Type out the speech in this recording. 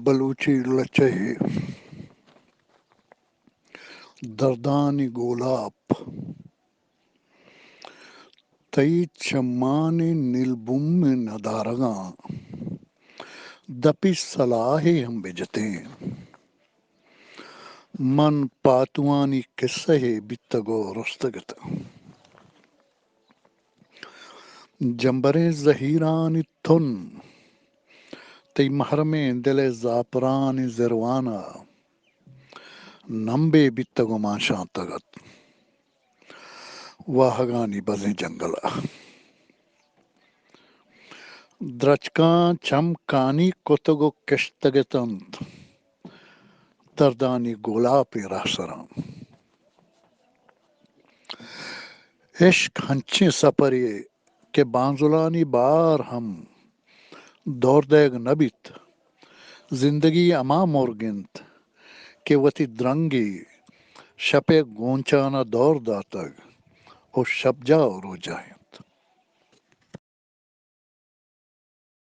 بلوچی لچہ ءِ دردانی گولاپ۔ تئی چمانی نیلبوم ءِ ندارگاں دپی سلاہے ہم بہ جتیں، من پاتوانی کسہ ءَ بیتگ ءُ رستگ اتاں۔ جمبریں زہیرانی تن تئی محرمیں دل ءِ زاپرانی زروان ءَ نمبے بیتگ ءُ مانشانتگ ات۔ واہگانی بزیں جنگل ءَ درچکاں چم کانی کتگ ءُ کشتگ اتنت دردانی گولاپے رہسراں۔ عشق ہنچیں سپرے کہ بانزلانی بار ہم دور دئیگ نہ بیت۔ زندگی ہما مرگ انت کہ وتی درنگی شپ ءِ گونچان ءَ دور داتگ ءُ شپجاہ ءُ روجاہ انت۔